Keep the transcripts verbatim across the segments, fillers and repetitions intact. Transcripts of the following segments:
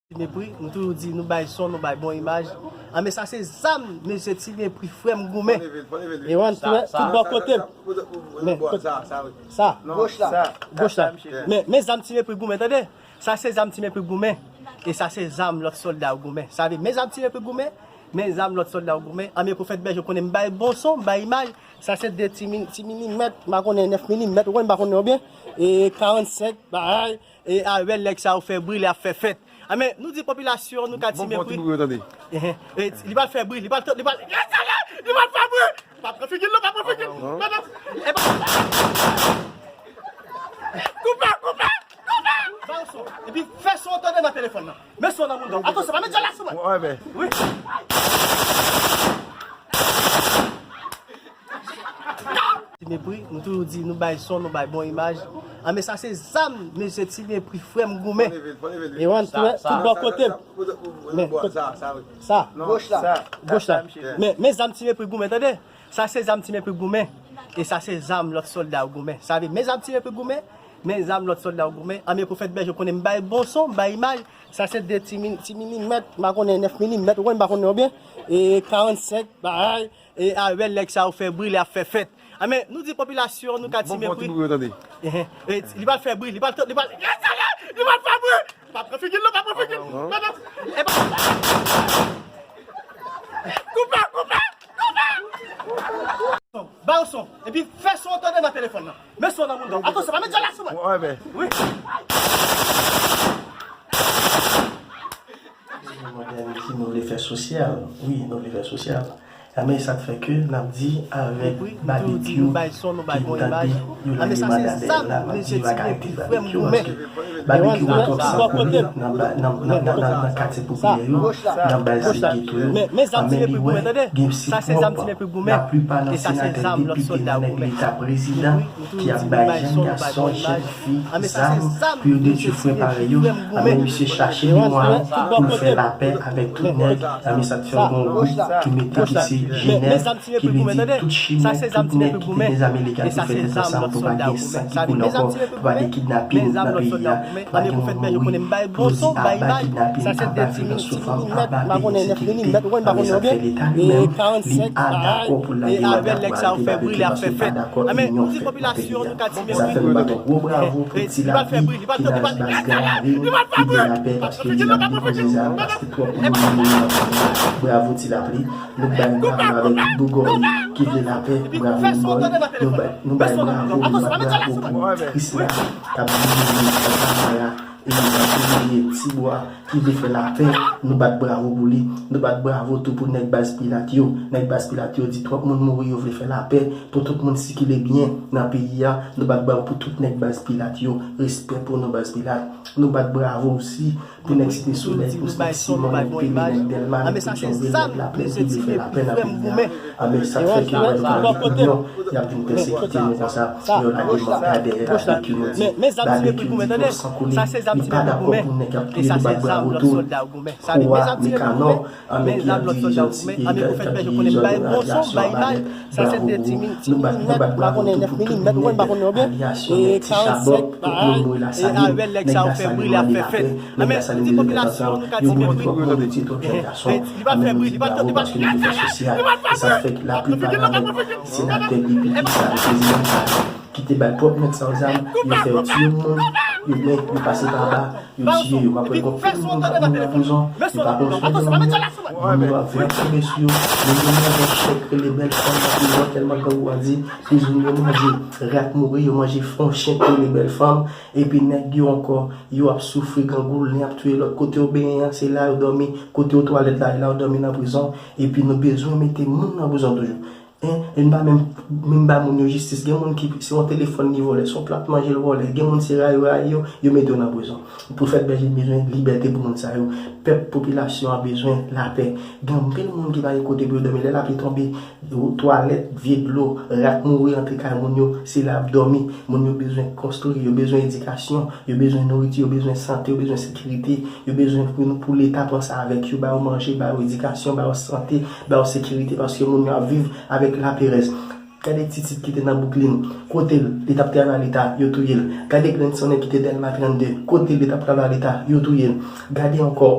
Ti Mepri, nou toujou di nou bay son, nou bay bon imaj. Anben sa se zam, mesye, Ti Mepri, frè m goumen. E wan, tout bò kote. Men, kote sa. Goch la. Men, men zam Ti Mepri goumen, tande. Sa se zam Ti Mepri goumen. E sa se zam lòt sòlda yo goumen. Sa vle, men zam Ti Mepri goumen. Men zam lòt sòlda yo goumen. Anben Pwofèt Bèje konnen m bay bon son, m bay imaj. Sa se de ti mini, ti milimèt, m pa konnen nèf milimèt, ou konn m pa konnen yo byen. E karannsenk, bagay. E avè nèg sa yo fè bri, lè ap fè fèt. Anben, nou di popilasyon, nou ka Ti Mepri. Ehe. E li pral fè bri, li pral, li pral, li pral fè bri. Pa pran figi l non, pa pran figi l. Madanm, e pa Koupe, koupe, koupe. Ba yo son. Epi fè son tande nan telefòn nan. Met son nan moun nan. Atansyon, pa met djòl la sou mwen. Wi. Ti Mepri, nou toujou di nou bay son, nou bay bon imaj. Anben sa se zam, mesye, Ti Mepri, frè m goumen. E wan, tout bò kote. Men, kote sa. Goch la. Goch la. Men, men zam Ti Mepri goumen, tande. Sa se zam Ti Mepri goumen. E sa se zam lòt sòlda yo goumen. Sa vle, men zam Ti Mepri goumen. Men zam lòt sòlda yo goumen. Anben Pwofèt Bèje konnen m bay bon son, m bay imaj. Sa se de ti mini, ti milimèt, m pa konnen nèf milimèt, ou konn m pa konnen yo byen. E karannsenk, bagay. E avè nèg sa yo fè bri, lè ap fè fèt. Anben, nou di popilasyon, nou ka Ti Mepri. Ehe. E li pral fè bri, li pral, li pral, li pral fè bri. Pa pran figi l non, pa pran figi l. Madanm, e pa Koupe, koupe, koupe. Ba yo son. Epi fè son tande nan telefòn nan. Met son nan moun nan. Atansyon, pa met djòl la sou mwen. Wi. Modèn ki nou vle fè sosyal. Wi, nou vle fè sosyal. Anben sa k fè ke n ap di avèk Babekyou ki tande yo lage manda dèyè l la, m ap di li pa ka rete Babekyou paske Babekyou an twòp sankouri nan ba, nan, nan, nan, nan, nan katye popilè yo, nan baz geto yo. Anben li wè gen si pwòp laplipa nan senatè, depite, nan nèg leta, prezidan ki ap bay jèn gason, jèn fi zam pou yo detwi frè parèy yo. Anben misye chache memwa pou l fè lapè avèk tout nèg. Anben sa k fè w gen yon gwoup ki mete ki se Jenès ki vle di tout chimè, tout nèg ki te gen zam ilegal pou fè tèt ansanm pou pa gen san ki koule ankò, pou pa gen kidnapin nan peyi a, pou pa gen moun mouri, pou yo di aba vyolans sou fanm, aba peyi ensekirite. Anben sa k fè leta li menm li pa dakò pou l lage manda pou al detwi paske l pa dakò inyon fèt nan peyi a. Sa fè m bat yon gwo bravo pou Ti Lapli ki nan baz Gran Ravin, ki gen lapè paske Ti Lapli poze zam paske twòp moun mouri nan peyi a. Bravo Ti Lapli. Nou bay bravo avèk Bougòy ki vle lapè, bravo Bougòy. Nou bay, nou bay bravo, nou bat bravo pou Krisla k ap dirije Kanpara e k ap dirije Tibwa ki vle fè lapè. Nou bat bravo pou li. Nou bat bravo tou pou nèg baz Pilat yo. Nèg baz Pilat yo di twòp moun mouri, yo vle fè lapè pou tout moun sikile byen nan peyi a. Nou bat bravo pou tout nèg baz Pilat yo. Respè pou nou baz Pilat. Nou bat bravo osi pou nèg Site Solèy, pou nèg Simon, nèg Pele, nèg Dèlma, nèg Petyonvil, nèg Laplèn ki vle fè lapè nan peyi a. Anben sa k fè ke lè nou pral gen inyon, y ap vin pèsekite nou konsa. Yo lage manda dèyè Babekyou, nou di Babekyou di twòp sankouri, li pa dakò pou nèg ap touye. Nou bat bravo tou pou Wa Mekanò, anben ki ap dirije, ki ap dirije òganizasyon Amanèt. Bravo pou ou. Nou bat, nou bat bravo tou pou tout nèg alyasyon, nèg Ti Chabòk, tout moun mouri Lasalin, nèg Lasalin yo mande lapè, nèg Lasalin yo mete tèt ansanm, yo boule twòp moun, yo tiye twòp jèn gason. Anben nou di bravo paske nou vle fè sosyal. E sa k fè ke laplipa nan nèg senatè, depite sa yo, prezidan sa yo ki te bay pwòp nèg sa yo zam, yo fè yo tiye moun, yo, men yo pase pa anba, yo tiye yo. M ap wè gen anpil moun k ap mouri nan prizon, yo pa pran swen yo. Moun yo ap vle ap tonbe sou yo. Moun yo manje chèk rele bèl fanm nan prizon tèlman grangou a di prizon yo manje rat mouri, yo manje fon chen k rele bèl fanm. Epi nèg yo ankò, yo ap soufri grangou, len ap touye lòt. Kote yo benyen an, se la yo dòmi. Kote yo twalèt la, e la yo dòmi nan prizon. Epi nou bezwen mete moun nan prizon toujou. En, e n pa menm, menm ba moun yo jistis. Gen moun ki, se yon telefòn li vòlè, se yon plat manje l vòlè. Gen moun se rayi yo rayi yo, yo mete yo nan prizon. Pwofèt Bèje bezwen libète pou moun sa yo. Pèp, popilasyon an bezwen lapè. Gen anpil moun ki pa gen kote pou yo dòmi. Lè lapli tonbe, twalèt, vye dlo, rat mouri antre kay moun yo, se la y ap dòmi. Moun yo bezwen konstri, yo bezwen edikasyon, yo bezwen nouriti, yo bezwen sante, yo bezwen sekirite, yo bezwen pou nou, pou Leta panse avèk yo, ba yo manje, ba yo edikasyon, ba yo sante, ba yo sekirite, paske moun yo ap viv avèk laperèz. Gade Titid ki te nan Brooklyn, kote l, li t ap travay leta, yo touye l. Gade Glenn Sonnen ki te Dèlma trannde, kote l, li t ap travay leta, yo touye l. Gade ankò,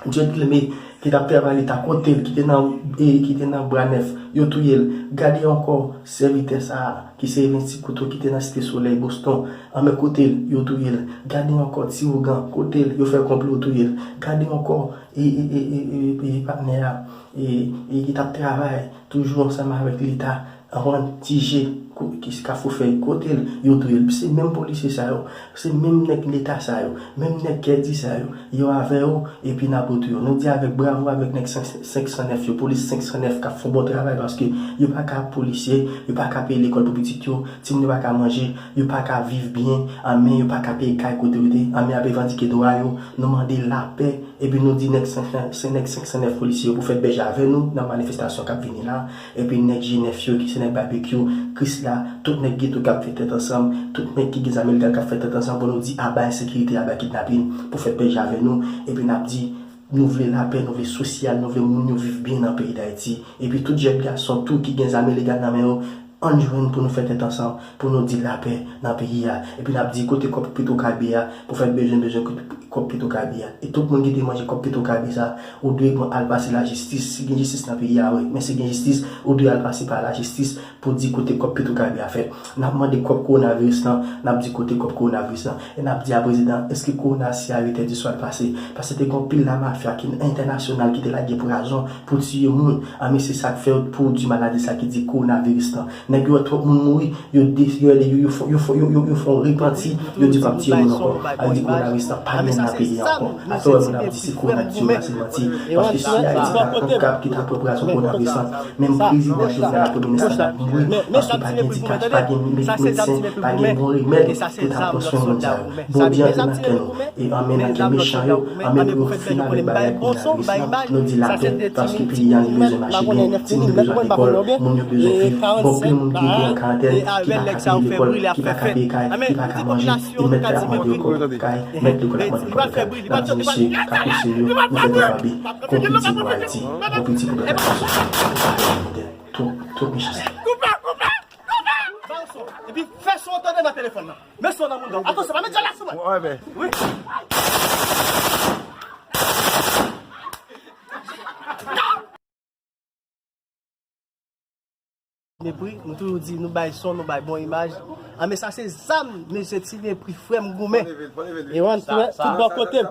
Judleme ki t ap travay leta, kote l, ki te nan, e, ki te nan Bwa Nèf, yo touye l. Gade ankò sèvitè sa a, ki se Evens Ti Kouto, ki te nan Site Solèy, Boston, anben kote l, yo touye l. Gade ankò Ti Ougan, kote l, yo fè konplo, yo touye l. Gade ankò, e, e, e, e, e, e, patnè a, e, e, ki t ap travay toujou ansanm avèk leta, anprann Ti Je, ko-, ki se Kafou Fèy, kote l, yo touye l. Se menm polisye sa yo, se menm nèg leta sa yo, menm nèg kèdi sa yo, yo avè yo, epi n ap retouye yo. Nou di avèk bravo avèk nèg senk san nèf yo, polis senk san nèf k ap fè yon bon travay paske yo pa ka ap polisye, yo pa ka peye lekòl pou pitit yo, timoun yo pa ka manje, yo pa ka viv byen, anben yo pa ka peye kay kote yo te, anben y ap revandike dwa yo, nou mande lapè, epi nou di nèg senk san, se nèg senk san nèf polisye yo pou fèt bèje avè nou nan manifestasyon k ap vini la, epi nèg G nèf yo ki se nèg Babekyou, Krisla, tout nèg geto k ap fè tèt ansanm, tout nèg ki gen zam ilegal k ap fè tèt ansanm pou nou di aba ensekirite, aba kidnapin, pou fèt bèje avè nou, epi n ap di nou vle lapè, nou vle sosyal, nou vle moun yo viv byen nan peyi Dayiti, epi tout jèn gason tou ki gen zam ilegal nan men yo, ann jwenn pou nou fè tèt ansanm, pou nou di lapè nan peyi a. Epi n ap di kote kòb Petwokaribe a, pou fè bezwen, bezwen kòb Petwokaribe a. E tout moun ki te manje kòb Petwokaribe sa, ou dwe pran al pase lajistis. Si gen jistis nan peyi a, wi. Men si gen jistis, ou dwe al pase pa lajistis pou di kote kòb Petwokaribe a fèt. N ap mande kòb kowonaviris lan, n ap di kote kòb kowonaviris lan. E n ap di a prezidan, èske kowona si a uit è di swa l pase? Paske te gen anpil lamafya ki entènasyonal ki te lage pwazon pou tiye moun. Anben se sa k fè yo pwodui maladi sa ki di kowonaviris lan. Nèg yo wè twòp moun mouri, yo de-, yo, yo, yo fè, yo fè, yo, yo, yo fè yon repanti, yo di yo p ap tiye moun ankò. Ann di kowonaviris lan pa gen nan peyi a ankò. Atò wè moun ap di se kowona ki tiye yo a, se manti. Paske si Ayiti ta pran kap ki ta pran pwazon kowonaviris lan, menm prezidan Jovenel ak premye minis lan t ap mouri, paske pa gen ti kach, pa gen med-, medsen, pa gen bon remèd pou ta pran swen moun sa yo. Bondye antre nan kè nou. E anben nan kè mechan yo, anben pou yo fin avèk bagay kowonaviris lan. Nou di lapè, paske peyi a li bezwen mache byen, timoun yo bezwen al lekòl, moun yo bezwen viv. Bon, anpil moun ki rete an karantèn, ki pa ka peye lekòl, ki pa ka peye kay, ki pa ka manje, e mèt la ap mande yo kòb kay, mèt lekòl ap mande yo kòb lekòl. N ap di mesye, ka konseye yo, nou fè travay, gon piti pou Ayiti, gon piti pou pèp la. Twòp, twòp mechanste. Koupe, koupe, koupe! Ba yo son, epi fè son an tande nan telefòn nan. Men son nan moun nan. Atansyon, pa met djòl la sou mwen. Wi. Mepri, nou toujou di nou bay son, nou bay bon imaj. Anben sa se zam, mesye, ti mepri, frè m goumen. E wan, tout bò kote.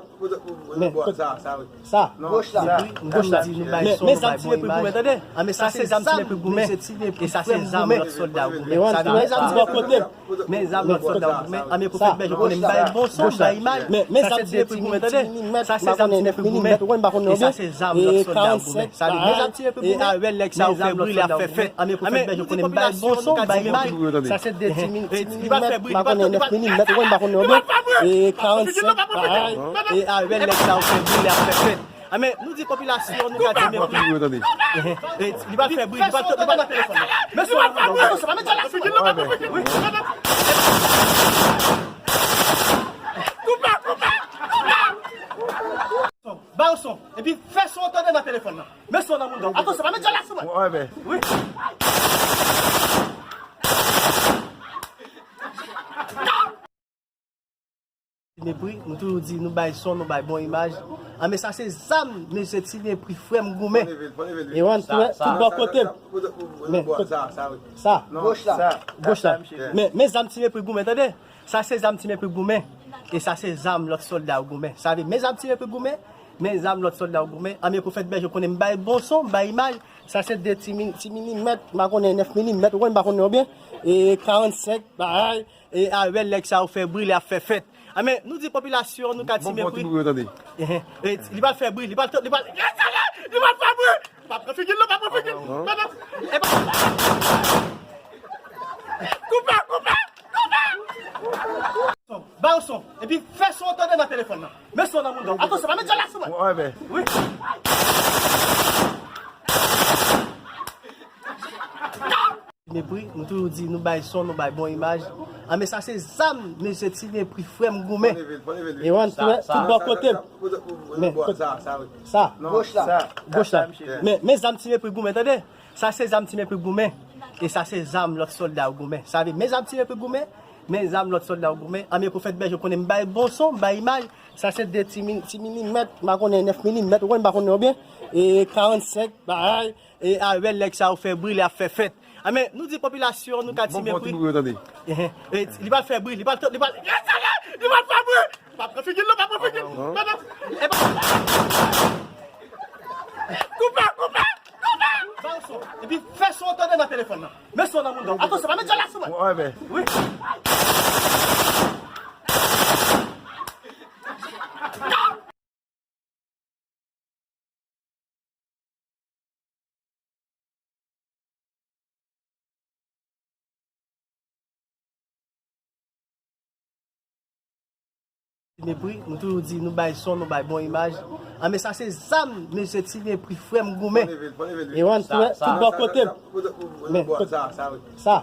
Men, sa. Goch la. Men, men zam ti mepri goumen, tande. Anben sa se zam ti mepri goumen. E sa se zam lòt sòlda goumen. Sa vle di zam ti mepri goumen. Men zam lòt sòlda goumen. Anben pou fèt bèje konnen m bay bon son, m bay imaj. Sa se de ti mepri goumen, tande. Sa se zam ti mepri goumen. E sa se zam lòt sòlda goumen. Sa vle di men zam ti mepri goumen. E a wè nèg sa yo fè brile, ap fè fèt. Anben pou fèt bèje konnen m bay bon son, m bay imaj. Sa se de ti mepri goumen. Li pa fè bri, li pa fè bri. E a wè nèg sa yo fè brile, ap fè fèt. Anben nou di popilasyon, nou ka di mepri. Li pa fè bri, li pa fè bri. Men son, men son, men son. Ba yo son, epi fè son an tande nan telefòn nan. Men son nan moun nan. Atansyon, pa met djòl la sou mwen. Wi. Mepri, nou toujou di nou bay son, nou bay bon imaj. Anben sa se zam, mesye, ti mepri, frè m goumen. E wan, tout bò kote. Men, sa. Goch la. Men, men zam ti mepri goumen, tande. Sa se zam ti mepri goumen. E sa se zam lòt sòlda yo goumen. Sa vle men zam ti mepri goumen. Men zam lòt sòlda yo goumen. Anben pou fèt bèje konnen m bay bon son, m bay imaj. Sa se de ti mi-, ti milimèt, m pa konnen nèf milimèt, ou konn m pa konnen yo byen. E karannsenk, bagay. E a wè nèg sa yo fè brile, ap fè fèt. Anben nou di popilasyon, nou ka di mepri. Li pa fè bri, li pa, li pa, li pa fè bri. Pa pran figi l non, pa pran figi l. Koupe, koupe, koupe. Ba yo son, epi fè son an tande nan telefòn nan. Men son nan moun nan. Atansyon, pa met djòl la sou mwen. Wi. Mepri, nou toujou di nou bay son, nou bay bon imaj. Anben sa se zam, mesye, ti mepri, frè m goumen. E wan, tout bò kote. Men, sa. Goch la. Men, men zam ti mepri goumen, tande. Sa se zam ti mepri goumen. E sa se zam lòt sòlda yo goumen. Sa vle, men zam Ti Mepri goumen, men zam lòt sòlda yo goumen. Anmye Pwofèt Bèje, ou konnen m bay bon son, m bay imaj. Sa se de ti, mi- ti milimèt, m pa konnen nèf milimèt, ou konnen m pa konnen konbyen. E karannsenk, bagay. E avè nèg sa yo fè bri, lè ap fè fèt. Anmye, nou di popilasyon, nou ka Ti Mepri. Bon, bon, ti bri, tande. Ehe. E li pral fè bri, li pral, li pral, li pral fè bri. Pa pran figi l non, pa pran figi l. Koupe, koupe, koupe. Ba yo son. Epi fè son tande nan telefòn nan. Men son nan moun nan. Atansyon, pa met djòl la sou mwen. Wi. Ti Mepri, nou toujou di nou bay son, nou bay bon imaj. Anmye sa se zam, mesye, Ti Mepri, frè m goumen. E wan, tout bò kote m. Men, kote sa?